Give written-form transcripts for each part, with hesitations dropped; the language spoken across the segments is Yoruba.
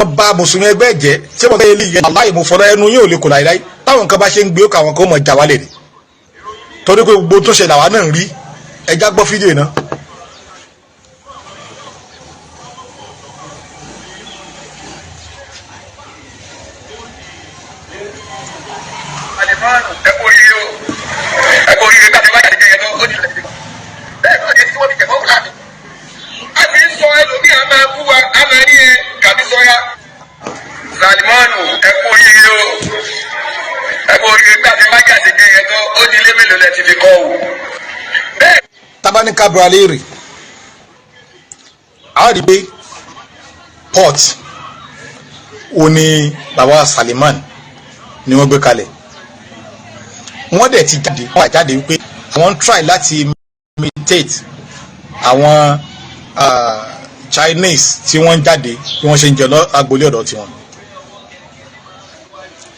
mọ̀ bá mùsùlùmí ẹgbẹ́ jẹ́ tí wọ́n fẹ́ lè yẹ aláì mo fọlọ́ ẹnu yóò lè kò láìláì. Táwọn nǹkan bá ṣe ń gbé ó àwọn kan mọ̀ já wálé ni, torí pé gbogbo tó ṣẹlẹ̀ àwa náà ń rí. Ẹja gbọ́ fídíò náà. Ẹ kú oríire o, ẹ kú oríire gbàgbé wájà jẹjẹrẹ tó ó ní ìlẹ̀ bẹ́ẹ̀ náà ní tí wọ́n fi jẹ̀mọ́ wù láàbì. A ti ń sọ ẹlòmíì a máa bú wa, a máa rí ẹ kàbí sọ́ra. Salimanu, ẹ kú oríire o, ẹ kú oríire gbàgbé wájà jẹjẹrẹ tó ó ní ilé mélòó lẹ ti fi kọ́ o. Bẹ́ẹ̀. Tabanika bralere a rí pé port ó ní bàbá Saliman ni wọ́n gbé kalẹ̀. Wọ́n dẹ̀ ti jáde, wọ́n wà jáde wípé àwọn ń try láti imitate àwọn Chinese tí wọ́n ń jáde bí wọ́n ṣe ń jẹ lọ agboolé ọ̀dọ̀ tiwọn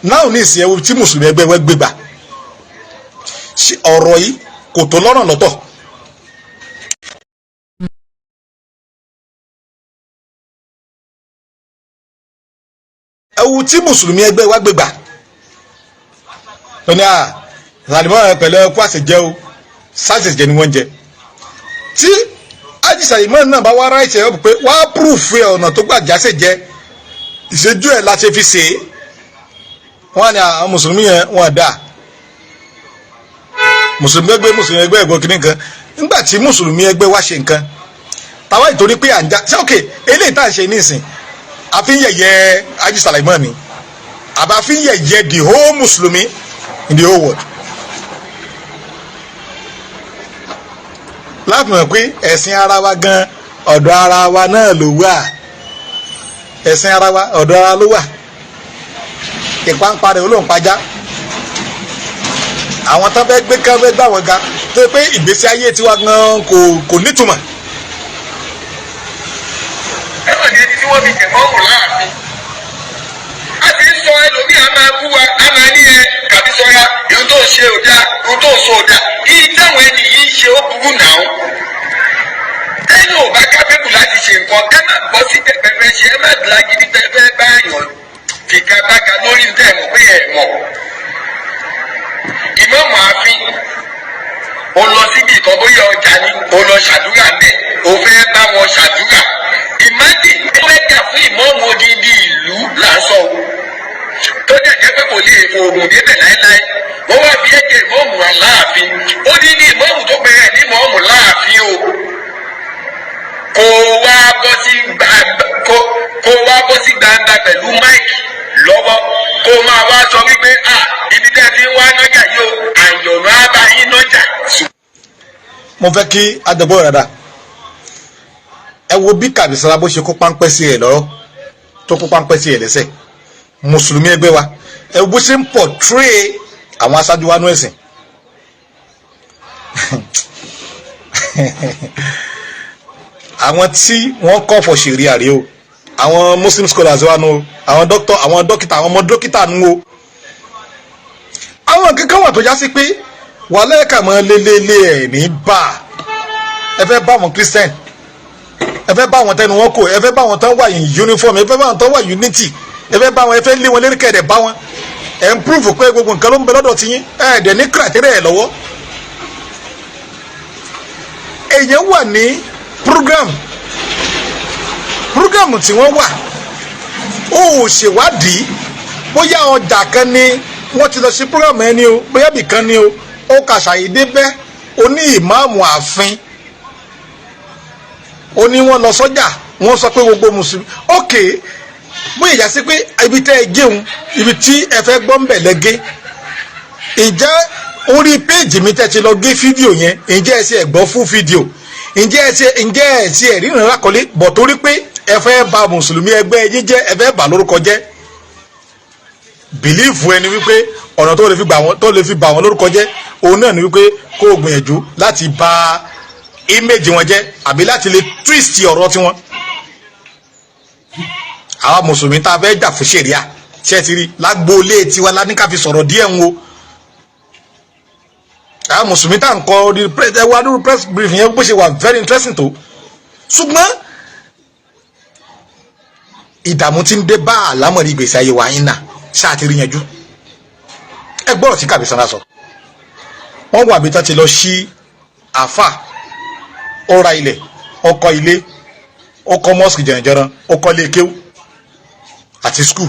náà. Ní ìsìn ẹwọ tí mùsùlùmí ẹgbẹ́ wẹ́ gbégbà ọ̀rọ̀ yìí kò tó lọ́rùn lọ́tọ̀. Ẹwù tí mùsùlùmí ẹgbẹ́ wa gbégbà tó ní à Salimọ́ pẹ̀lú ẹkú àṣejẹ́ o, sáṣẹ̀jẹ̀ ni wọ́n ń jẹ. Tí Ájì Salimọ́ náà bá wá ráìtì ẹ̀ pé wá púrúfù ẹ̀ ọ̀nà tó gbà jáṣẹ̀ jẹ ìṣẹ́jú ẹ̀ láti fi ṣe é, wọ́n á ní àwọn mùsùlùmí yẹn wọ́n dà mùsùlùmí ẹgbẹ́, mùsùlùmí ẹgbẹ́ ẹ̀gbọ́n kìíní kan. Nígbà tí mùsùlùmí ẹgbẹ́ wa ṣe nǹkan tàwa ìtorí pé à ń já ṣé ok, eléyìí tá à ń ṣe nísìn, àfi ń yẹ̀yẹ́ Ájì Salimọ́ ni àbá fi ń yẹ̀yẹ́ the whole mùsùlùmí in the whole world, láti mọ̀ pé ẹ̀sìn ara wa gan, ọ̀dọ̀ ara wa náà ló wà. Ẹ̀sìn ara wa, ọ̀dọ̀ ara ló wà. Ìpáǹpa rẹ̀ olóhùn pajá. Àwọn tó fẹ́ gbé kán fẹ́ gbà wọ́n ga tó yẹ pé ìgbésí ayé tiwa gan kò nítumọ̀. Ẹ náà ní ẹni tí wọ́n fi jẹ̀mọ́ wù láàfin. A ti ń sọ ẹlòmíì a máa bú wa, a máa ní ẹ kàbí sọ́ra, ìhun tó ń ṣe ò dáa, ìhun tó ń sọ ò dáa. Ìyí táwọn ẹni yìí ń ṣe ó burú náà. Tẹ́yìn ò bá kábẹ́bù láti ṣe nǹkan, ẹ má bọ́ sí pẹpẹpẹ ṣe, ẹ má lágídí pẹpẹ báyàn fìgagbága lórí tẹ́ ẹ mọ̀ pé ẹ mọ̀. Ìmáàmù ààfin, ó lọ síbi ìkan, bóyá ọjà ni ó lọ ṣàdúrà ńbẹ̀, ó fẹ́ bá wọn ṣàdúrà. Ìmáàdì ó fẹ́ jà fún ìmáàmù odindi ìlú là ń sọ o, tó dẹ̀ jẹ́ pé kò lè oògùn débẹ̀ láéláé. Wọ́n wá fi ẹ̀jẹ̀ ìmáàmù aláàfin, odindi ìmáàmù tó pẹ̀rẹ̀ ní ìmáàmù láàfin o, kó wá bọ́ sí gbangba, kó wá bọ́ sí gbangba pẹ̀lú mic lọ́wọ́, kó máa wá sọ wípé à ibi tẹ́ ti ń wá nájà yìí o, àyànnú á bá yín nájà. Mo fẹ́ kí adàgbọ́ rẹ̀ dá. Ẹ wo bí Kàbísọ́lá bó ṣe kó páńpẹ́ sí ẹ̀ lọ́rọ́, tó kó páńpẹ́ sí ẹ̀ lẹ́sẹ̀. Mùsùlùmí ẹgbẹ́ wa, ẹ wo bó ṣe ń portray àwọn aṣáájú wa nú ẹ̀sìn. Àwọn tí wọ́n kọ́ for ṣẹ̀ríà rèé o, àwọn Muslim scholars wa nù o, àwọn doctor, àwọn dókítà, àwọn ọmọ dókítà nù o. Àwọn kankan wà tó já sí pé wàhálà ẹ̀ka mọ́ lélẹ́lẹ́ ẹ̀ ní bá ẹ fẹ́ bá àwọn Christian, ẹ fẹ́ bá àwọn tẹnu wọn kò, ẹ fẹ́ bá àwọn tán wà in uniform, ẹ fẹ́ bá àwọn tán wà unity, ẹ fẹ́ bá wọn, ẹ fẹ́ lé wọn lérí kẹ̀dẹ̀ bá wọn. Ẹ ń prove pé gbogbo nǹkan ló ń bẹ lọ́dọ̀ tiyín, ẹ dẹ̀ ní criteria ẹ̀ lọ́wọ́. Èèyàn wà ní program tí wọ́n wà, ó ò ṣèwádìí bóyá ọjà kan ni wọ́n ti lọ sí program ẹni o, bóyá ibìkan ni o. Ó kà ṣàyédé bẹ́ ó ní ìmáàmù ààfin, ó ní wọ́n lọ sọ́jà, wọ́n sọ pé gbogbo mùsùlùmí. Ok, bóyá ìjà sí pé ibi tẹ́ ẹ géun, ibi tí ẹ fẹ́ gbọ́ ń bẹ̀ lẹ́gẹ́. Ǹjẹ́ orí péèjì mi tẹ́ ti lọ gé fídíò yẹn, ǹjẹ́ ẹ ṣe ẹ̀ gbọ́ fún fídíò? Ǹjẹ́ ẹ ṣe ẹ̀ ríran lákọlé bọ̀? Torí pé ẹ fẹ́ bà mùsùlùmí ẹgbẹ́ yín jẹ́, ẹ fẹ́ bà lórúkọ jẹ́. Belief ẹni wípé ọ̀nà tó lè fi gbà wọ́n, tó lè fi bà wọ́n lórúkọ jẹ́, òun náà ni wípé kó o gbìyànjú láti bà image wọn jẹ́ àbí láti lè twist ọ̀rọ̀ tiwọn. Àwa mùsùlùmí tá a fẹ́ jà fún ṣẹ̀ríà, ṣé ti rí lágbóolé tiwa la ní ká fi sọ̀rọ̀ díẹ̀ ń wo àwọn mùsùlùmí tá à ń kọ ẹ wá lórí press briefing yẹn, bó ṣe wà very interesting tó. Ṣùgbọ́n Ìdààmú tí ń dé bá àlámọ̀rí ìgbésí ayé wa yín náà ṣáà ti rí yanjú. Ẹ gbọ́dọ̀ tí Kàbísánná sọ. Wọ́n wà bí tá ti lọ sí àáfà, ó ra ilẹ̀, ó kọ́ ilé, ó kọ́ mosque jẹ̀rànjẹ̀ràn, ó kọ́ ilé kéwú àti school.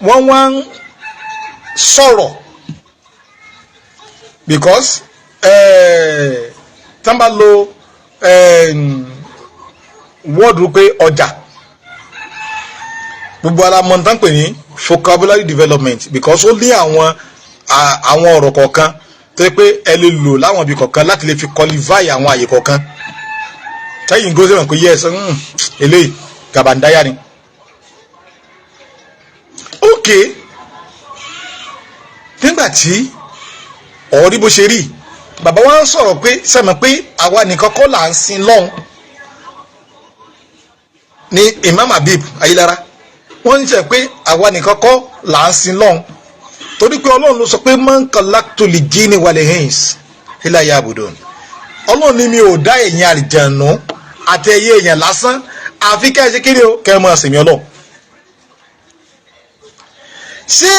Wọ́n wá ń sọ̀rọ̀ because tí wọ́n bá lo wọ́ọ̀dù pé ọjà, gbogbo ara mọ̀ tán pè ní vocabulary development, because ó ní àwọn ọ̀rọ̀ kọ̀ọ̀kan tó yẹ pé ẹ lè lò láwọn ibi kọ̀ọ̀kan láti lè fi qualify àwọn àyè kọ̀ọ̀kan. Tẹ́yìn gòsè wọn pé yes, eléyìí gàbàndáyà ni. Ok, nígbà tí ọ̀rí bó ṣe rí, bàbá wa ń sọ̀rọ̀ pé sẹ́mi pé àwa nìkan kọ́ là ń sin lọ́hùn ní Imam Habib Ayilara. Wọ́n ń sọ pé àwa nìkan kọ́ là ń sin lọ́hùn, torí pé Ọlọ́run ló sọ pé man khalaqtul jinni wal insa illa ya'budun. Ọlọ́run ní mi ò dá èèyàn àlìjànú àti ẹyẹ èèyàn lásán, àfi kẹ́ ẹ ṣe kiri o, kẹ́ ẹ máa sìn mí Ọlọ́run. Ṣé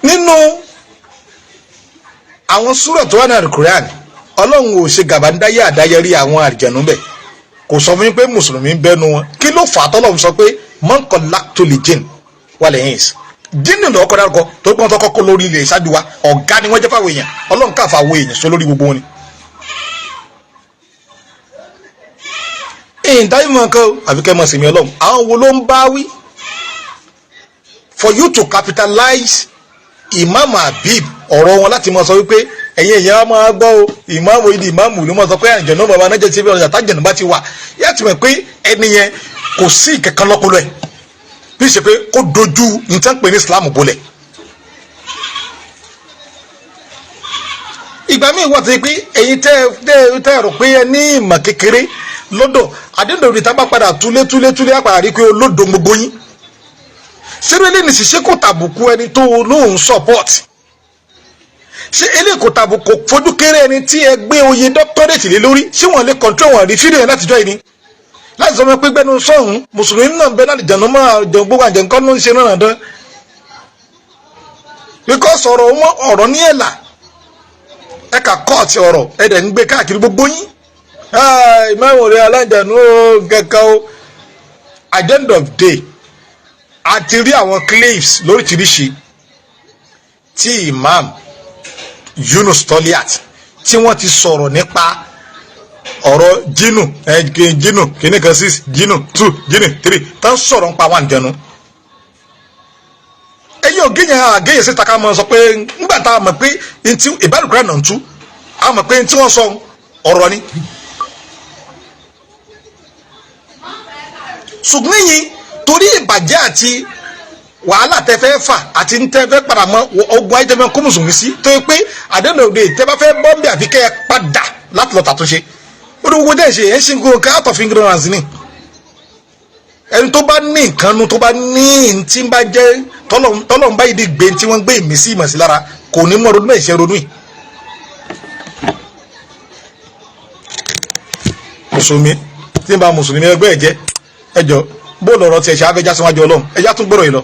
nínú àwọn súrà tó wà ní Al-Qur'an, Ọlọ́run ò ṣe gàbándáyé àdáyẹrí àwọn àlìjànú bẹ̀? Kò sọ fún mi pé mùsùlùmí ń bẹ́nu wọn. Kí ló fà á tọ́lọ́run sọ pé man khalaqtul jinni wal insa? Jíìnì lọ́kọ́ dárúkọ tó pọ́n tó kọ́kọ́ lórí ilẹ̀ ìṣáájú wa, ọ̀gá ni wọ́n jẹ́ fáwọn èèyàn. Ọlọ́run káfa àwọn èèyàn sọ lórí gbogbo wọn ni. Ìdáyìí mọ̀ nǹkan àfi kẹ́ mọ̀ sí mi Ọlọ́run. Àwọn wo ló ń bá wí? For you to capitalize Imam Habib ọ̀rọ̀ wọn láti mọ̀ sọ wípé ẹ̀yin èèyàn máa gbọ́ o, ìmáàmù ìdí ìmáàmù ló mọ̀ sọ pé àjẹ̀nú bàbá náà jẹ́ síbi ọ̀rọ̀ àtàjẹ̀nú bá ti wà. Yá ti mọ̀ pé ẹni yẹn kò sí ìkẹ̀kan lọ́pọlọ ẹ̀ bí ṣe pé kó dojú nǹkan pè ní Islam bolẹ̀. Ìgbà míì wà tó yẹ pé ẹ̀yin tẹ́ rò pé ẹ ní ìmọ̀ kékeré lọ́dọ̀ àdéhùn tá a bá padà túlé túlé túlé àpàrà rí pé olódo gbogbo yín. Ṣé eléyìí ní ṣiṣẹ́ kò tàbùkù ẹni tó lóun support? Ṣé eléyìí kò tàbùkù fojú kéré ẹni tí ẹ gbé oyè doctorate lé lórí? Ṣé wọ́n lè control wọn rí fídíò yẹn látijọ́ yìí ni? Láti sọ pé gbẹnu sọ̀hún mùsùlùmí náà bẹ́ẹ̀ láti jẹun máa jẹun gbogbo àjẹǹkọ́ ló ń ṣe náà dán. Because ọ̀rọ̀ wọn ọ̀rọ̀ ní ẹ̀là ẹ kà kọ́ọ̀tì ọ̀rọ̀ ẹ dẹ̀ ń gbé káàkiri gbogbo yín. Ìmáàmù rẹ̀ aláǹjànú kẹ̀kẹ́ o. At the end of day, a ti rí àwọn claims lóríṣiríṣi tí Imam Yunus Toliat tí wọ́n ti sọ̀rọ̀ nípa ọ̀rọ̀ jinu jinu kìíní kan 6 jinu 2 jinu 3 tán sọ̀rọ̀ nípa àwọn àǹjẹ̀nu. Ẹ̀yin ò géyàn àgéyàn síta ká mọ̀ sọ pé ńgbà tá a mọ̀ pé ntí ìbálòpọ̀ náà ń tú, a mọ̀ pé ntí wọ́n sọ ọ̀rọ̀ ni. Ṣùgbọ́n yìí torí ìbàjẹ́ àti wàhálà tẹ fẹ́ fà àti tẹ fẹ́ padà mọ́ ogun ayé tẹ fẹ́ kó mùsùlùmí sí, tó yẹ pé àdéhùn òde tẹ bá fẹ́ bọ́m̀bì àfi kẹ́ ẹ padà láti lọ tàtúnṣe. Ó ní gbogbo dẹ́ ṣe ẹ̀ ń ṣe nǹkan out of ignorance ni. Ẹni tó bá ní nǹkan nu tó bá ní tí ń bá jẹ́ tọ́lọ̀ ń bá yìí di gbé tí wọ́n gbé ìmísí ìmọ̀ sí lára kò ní mọ̀ ronú bẹ́ẹ̀ ṣe ronú yìí. Mùsùlùmí tí ń bá mùsùlùmí ẹgbẹ́ ẹ̀ jẹ́ ẹjọ́ bó lọ̀rọ̀ tiẹ̀ ṣe afẹ́já síwájú Ọlọ́run ẹjá tún gbọ́rọ̀ yìí lọ.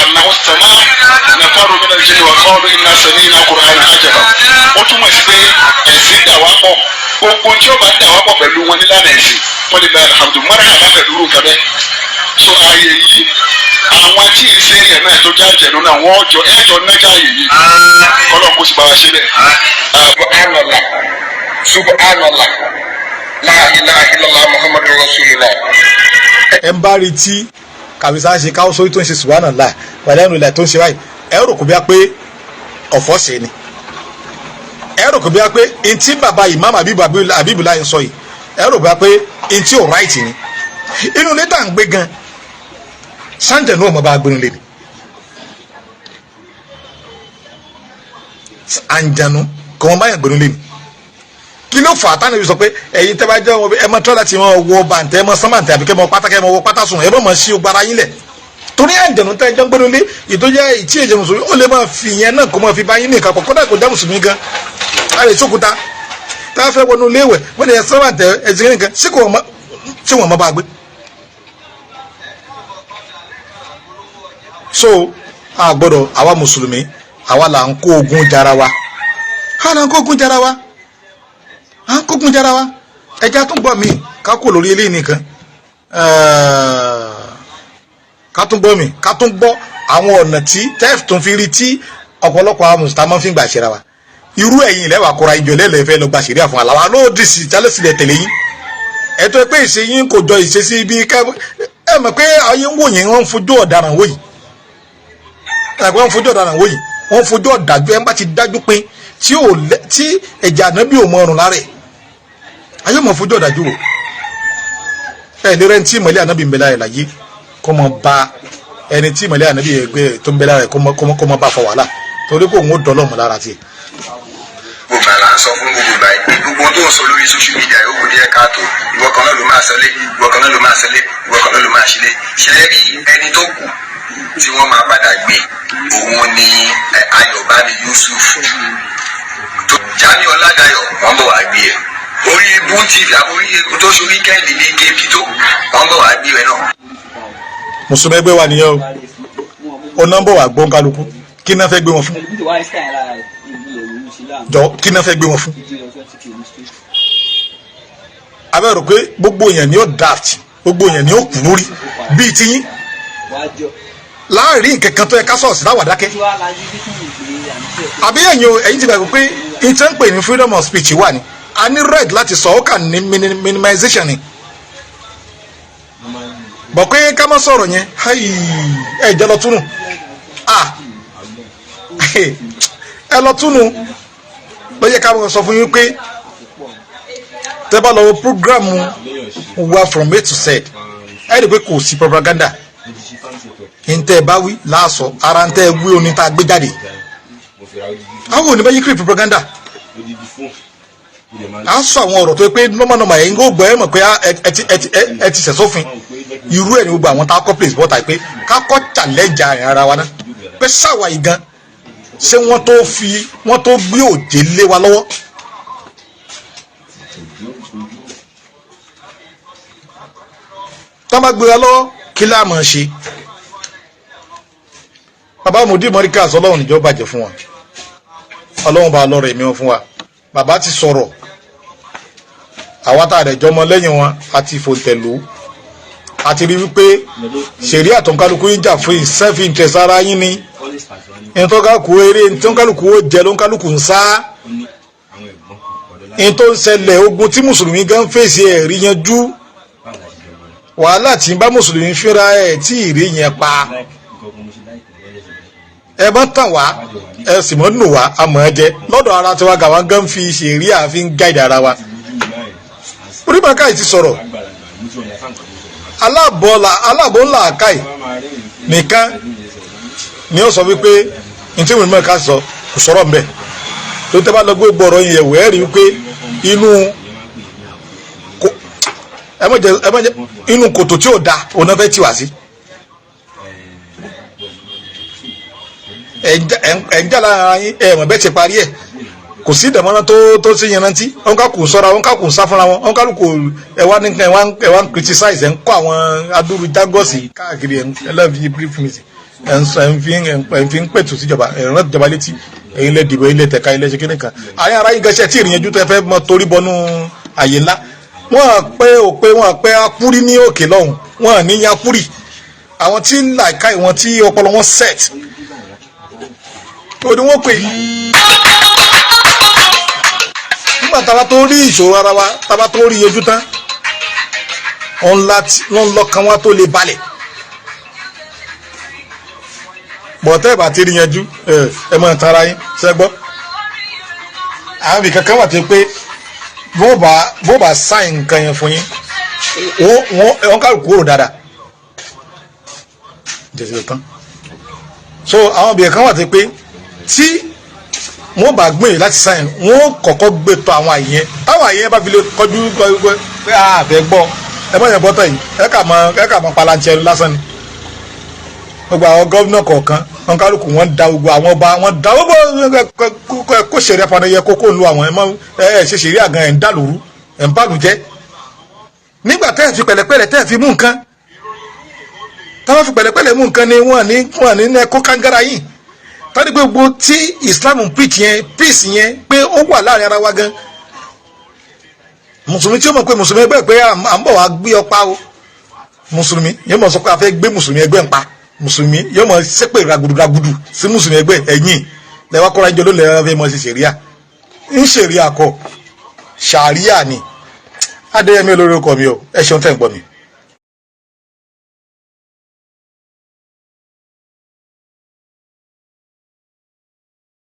Allahu sama nafaru min al-jinni wa qalu inna sami'na Qur'anan ajaba. Ó túmọ̀ sí pé ẹ̀sìn dà wá pọ̀, gbogbo tí ó bá dà wá pọ̀ pẹ̀lú wọn nílànà ẹ̀sìn wọ́n lè gba alhamdu mọ́ra àbá pẹ̀lú nǹkan bẹ́ẹ̀. So ààyè yìí àwọn tí ì ṣe èèyàn náà tó já jẹ̀nu náà wọ́n jọ ẹ̀jọ̀ nájà ààyè yìí kọ́lọ́ kó sì bá wa ṣe bẹ́ẹ̀. Subhanallah, subhanallah, la ilaha illallah muhammadu rasulullah. Ẹ ń bá rí tí kàbísà ṣe káwọ́ sórí tó ń ṣe subhanallah wàlẹ́ tó ń ṣe báyìí, ẹ rò kó bí a pé ọ̀fọ̀ ṣe ni. Ẹ rò kó bí a pé ntí bàbá Imam Habibullah ń sọ yìí, ẹ rò bí a pé ntí ò ráìtì ni. Inú ilé tá à ń gbé gan sáńjẹ̀ ní ọmọ bá gbénu lé ni. Àǹjànú kò wọ́n bá yàn gbénu lé ni. Kí ló fà á tánà ibi sọ pé ẹ̀yin tẹ́ bá jẹ́ wọn ẹ mọ tọ́ láti wọn wọ bàǹtẹ́ ẹ mọ sánbàǹtẹ́ àbí kẹ́ mọ pátá kẹ́ mọ wọ pátá sùn ẹ mọ mọ sí ogbara yín lẹ̀. Torí àǹjànú tẹ́ ẹjọ́ ń gbénu lé ìtọ́jẹ́ ìtí èjẹ mùsùlùmí ó lè máa fi yẹn náà kó máa fi bá yín ní ìkàpọ̀ kódà kò já mùsùlùmí gan. A lè sókúta tá a fẹ́ wọnú léwẹ̀ wọ́n lè sánbàǹtẹ́ ẹ̀sìn nìkan sí kò mọ Ṣé wọn mọ bá gbé? So a gbọ́dọ̀, àwa mùsùlùmí, àwa là ń kó ogun jara wa, àwa là ń kó ogun jara wa, à ń kó ogun jara wa. Ẹja tún gbọ́ mi ká kó lórí eléyìí nìkan, ká tún gbọ́ mi, ká tún gbọ́ àwọn ọ̀nà tí tẹ́ẹ̀fù tún fi rí tí ọ̀pọ̀lọpọ̀ àwọn mùsùlùmí máa ń fi gbà ṣera wa. Irú ẹ̀yin ilẹ̀ wà kóra ìjọ lẹ́lẹ̀ fẹ́ lọ gba ṣẹ̀ríà fún àlàwà lóòdì sí jálẹ̀sílẹ̀ tẹ̀lé yín. Ẹ̀tọ́ pé ìṣe yín kò jọ ìṣesí bí ẹ mọ̀ pé ayé ń wò yín, wọ́n ń fojú ọ̀daràn wò yìí, wọ́n ń fojú ọ̀daràn wò yìí, wọ́n ń fojú ọ̀dájú ẹ̀ ń bá ti dájú pé tí ẹ̀jẹ̀ ànábì ò mọ ọrùn lára ẹ̀, ayé mọ̀ fojú ọ̀dájú wò. Ẹ̀ lérẹ́ tí ìmọ̀lẹ́ ànábì ń bẹ lára ẹ̀ láyé kó mọ ba ẹni tí ìmọ̀lẹ́ ànábì ẹgbẹ́ tó ń bẹ lára ẹ̀ kó mọ bá fọ wàhálà, torí kò ń dọ́lọ́mù lára tiẹ̀. Gbogbo àlà ń sọ fún gbogbo ìgbà yìí, gbogbo tó ń sọ lórí social media yóò kù díẹ̀ káàtó. Ìwọ kan náà ló máa sọlé, ìwọ kan náà ló máa sọlé, ìwọ kan náà ló máa ṣílé. Ṣẹlẹ̀ rí ẹni tó kù tí wọ́n máa padà gbé, òun ni Ayọ̀bámi Yusuf tó Jamiu Ọládayọ̀, wọ́n bọ̀ wá gbé ẹ̀ orí Bun TV àbórí tó ṣorí kẹ́hìndé ní kp tó wọ́n bọ̀ wá gbé ẹ̀ náà. Mùsùlùmí ẹgbẹ́ wa nìyẹn o, ọ̀nà ń bọ̀ wá gbọ́n kálukú. Kí náà fẹ́ gbé wọn fún? Jọ, kí náà fẹ́ gbé wọn fún? Abẹ́ rò pé gbogbo èèyàn ni ó daft, gbogbo èèyàn ni ó kú lórí bíi tiyín láàrin nǹkan tó yẹ ká sọ̀rọ̀ sí láwà dákẹ́. Àbí ẹ̀yin o, ẹ̀yin ti gbàgbé pé ìtàn pè ní freedom of speech wà ní, a ní right láti sọ, ó kà ní minimization ni bọ̀ pé ká má sọ̀rọ̀ yẹn. Ẹ jẹ́ lọ túnú, ẹ lọ túnú. Ló yẹ ká sọ fún yín pé tẹ́ bá lọ wo program wa from A to Z, ẹ rí i pé kò sí propaganda. Ntẹ́ bá wí láàsọ ara, ntẹ́ wí oní tá a gbé jáde, àwọn ò ní bá yí kiri propaganda. À ń sọ àwọn ọ̀rọ̀ tó yẹ pé normal normal, ẹ̀yin kò gbọ́, ẹ mọ̀ pé ẹ ti sẹ̀sófin. Irú ẹ̀ ní gbogbo àwọn tá a kọ́ place bọ́ta pé ká kọ́ challenge ara wa náà pé sáwà yìí gan, ṣé wọ́n tó fi wọ́n tó gbé òjé lé wa lọ́wọ́? Tá a bá gbé wa lọ́wọ́, kí láà máa ṣe? Bàbá Mùdí Mọ́ríkà, Ọlọ́run níjọ́ bàjẹ́ fún wa, Ọlọ́run bá lọ́rọ̀ ẹ̀mí wọn fún wa. Bàbá ti sọ̀rọ̀, àwa tá a rẹ̀ jọmọ lẹ́yìn wọn àti fòǹtẹ̀lú àti rí wípé ṣèrí àtọ̀nkálukú yín jà fún self interest ara yín ni. Ntọ́kàkú eré ntọ́kàlùkù ó jẹ ló ń kálukú ń sá. Ntọ́ ń ṣẹlẹ̀, ogun tí mùsùlùmí gan fèsì ẹ̀ rí yanjú, wàhálà tí ń bá mùsùlùmí fínra ẹ̀ tí ì rí yẹn pa. Ẹ bá tàn wá, ẹ sì mọ́ nù wá, àmọ́ ẹ jẹ lọ́dọ̀ ara tiwa gàwa gan fi ṣèrí àfi ń gáìdì ara wa. Onímọ̀ọ́ká yìí ti sọ̀rọ̀ aláàbọ̀ ńlá àkáì nìkan ni ó sọ wípé ntí ìwé mọ̀ọ́ká sọ kò sọ̀rọ̀ mbẹ́. Tó tẹ́ bá lọ gbé gbọ́rọ̀ yẹn wẹ̀, ẹ́ rí wípé inú ẹ má jẹ ẹ má jẹ inú kòtò tí ò da òun náà fẹ́ tì wá sí. Ẹ̀ ń jà lára yín, ẹ̀ mọ̀ bẹ́ẹ̀ ti parí ẹ̀, kò sí ìdàmọ́ná tó ṣe yanrantí. Wọn ká kò sọ́ra, wọn ká kò sá fúnra wọn, wọn ká kò ẹ wá ní ẹ wá ń criticize, ẹ ń kọ́ àwọn adúrú jágọ́sì káàkiri, ẹ lọ́ọ́ fi brief me, ẹ ń sọ, ẹ ń fi ń pẹ̀tù síjọba, ẹ ń rán ìjọba létí. Ẹ̀yin lẹ dìbò, ẹ̀yin lẹ tẹ̀ka, ẹ̀yin lẹ ṣe kíní kan àyìn ara yín gẹ́sẹ̀ tí ìrìnyẹn tó ẹ fẹ́ mọ torí bọnú àyè ńlá. Wọn pé ò pé wọn pé akúrí ní òkè lọ́hùn, wọn ní yakúrì àwọn tí làákà wọn tí ọpọlọ wọn set ó ní wọn pè. Nígbà tá a bá tó rí ìṣòro ara wa, tá a bá tó rí ojú tán, òun lọ́kàn wa tó lè balẹ̀. Bọ̀tẹ́ ìbá ti rí yanjú, ẹ mọ̀ tara yín ṣẹ́gbọ́. Àwọn ibì kankan wà tó pé bó bá sáìn nǹkan yẹn fún yín, wọ́n kárò kúrò dáadáa jẹ̀sẹ̀ tán. So àwọn ibì kan wà tó pé tí wọ́n bá gbé láti sáìn, wọ́n kọ́kọ́ gbé tọ̀ àwọn àyè yẹn. Táwọn àyè yẹn bá fi lè kọjú pé a fẹ́ gbọ́, ẹ mọ̀ yẹn bọ́tọ̀ yìí, ẹ kà mọ́ palantiẹ lásán ni. Gbogbo àwọn gómìnà kọ̀ọ̀kan, wọn kálukú wọn da, gbogbo àwọn ọba wọn da, gbogbo kó ṣeré apana yẹ kókó lu àwọn ẹ ṣe ṣeré àgàn, ẹ ń dà lóru, ẹ ń bàlù jẹ. Nígbà tẹ́ ẹ̀ fi pẹ̀lẹ́pẹ̀lẹ́, tẹ́ ẹ̀ fi mú nǹkan, táwọn fi pẹ̀lẹ́pẹ̀lẹ́ mú nǹkan ni wọ́n ní ẹ̀kọ́ kangara yìí tani pé gbogbo tí Islam ń preach yẹn, peace yẹn, pé ó wà láàrin ara wa gan. Mùsùlùmí tí ó mọ̀ pé mùsùlùmí ẹgbẹ́ pé à ń bọ̀ wá gbé ọ pa o, mùsùlùmí yóò mọ̀ sọ pé a fẹ́ gbé mùsùlùmí ẹgbẹ́ ń pa, mùsùlùmí yóò mọ̀ ṣépè ragudu sí mùsùlùmí ẹgbẹ́. Ẹ̀yìn lẹ́wọ́ kọ́ra ìjọ ló lẹ́wọ́ fẹ́ mọ̀ ṣe ṣẹ̀ríà ń ṣẹ̀ríà kọ, ṣàríà ni. Adéyẹmí olórí ọkọ mi o, ẹ ṣeun tẹ̀ ń gbọ́ mi.